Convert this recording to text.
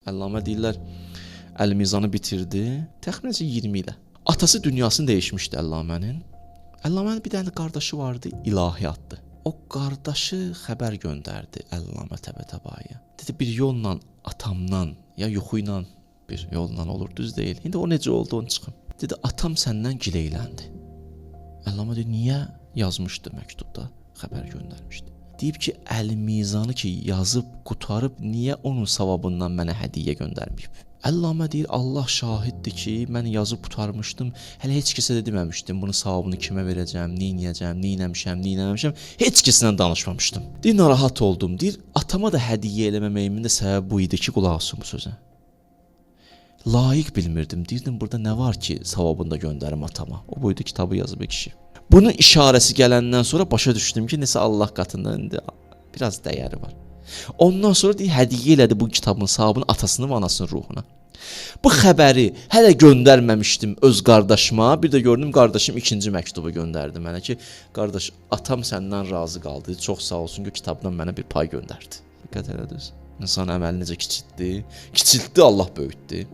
Əllamə deyirlər, Əl-Mizanı bitirdi, təxminən 20 ilə. Atası dünyasını dəyişmişdi Əllamənin. Əllamənin bir dənə qardaşı vardı, İlahi adlı. O qardaşı xəbər göndərdi Əllamə Təbətəbaya. Dedi, bir yolla atamdan, ya yuxu ilə bir yolla olur, düz deyil. İndi o necə oldu, onu çıxım. Dedi, atam səndən gileyləndi. Əllamə dedi, niyə? Yazmışdı məktubda, xəbər göndərmişdi. Deyib ki, Əl-Mizanı ki yazıb, qurtarıb, niyə onun savabından mənə hədiyyə göndərməyib? Əllamə deyir, Allah şahiddir ki, mən yazıb qurtarmışdım, hələ heç kəsə də deməmişdim, bunun savabını kimə verəcəm, neynəyəcəm, neynəmişəm, neynəməmişəm, heç kəslə danışmamışdım. Deyir, narahat oldum. Deyir, atama da hədiyyə eləməməyimin də səbəbi bu idi ki, qulaq asın bu sözə. Layiq bilmirdim. Deyirdim, burada nə var ki, savabını da göndərim atama. O buydu kitabı yazıb kişi. Bunun işarəsi gələndən sonra başa düşdüm ki, nəsə Allah qatında indi biraz dəyəri var. Ondan sonra deyir, hədiyyə elədi bu kitabın savabını atasının və anasının ruhuna. Bu xəbəri hələ göndərməmişdim öz qardaşıma. Bir də gördüm qardaşım ikinci məktubu göndərdi mənə ki, qardaş, atam səndən razı qaldı. Çox sağ olsun ki, kitabdan mənə bir pay göndərdi. Diqqət elədiniz. İnsan əməli necə kiçiltdi? Kiçiltdi, Allah böyütdü.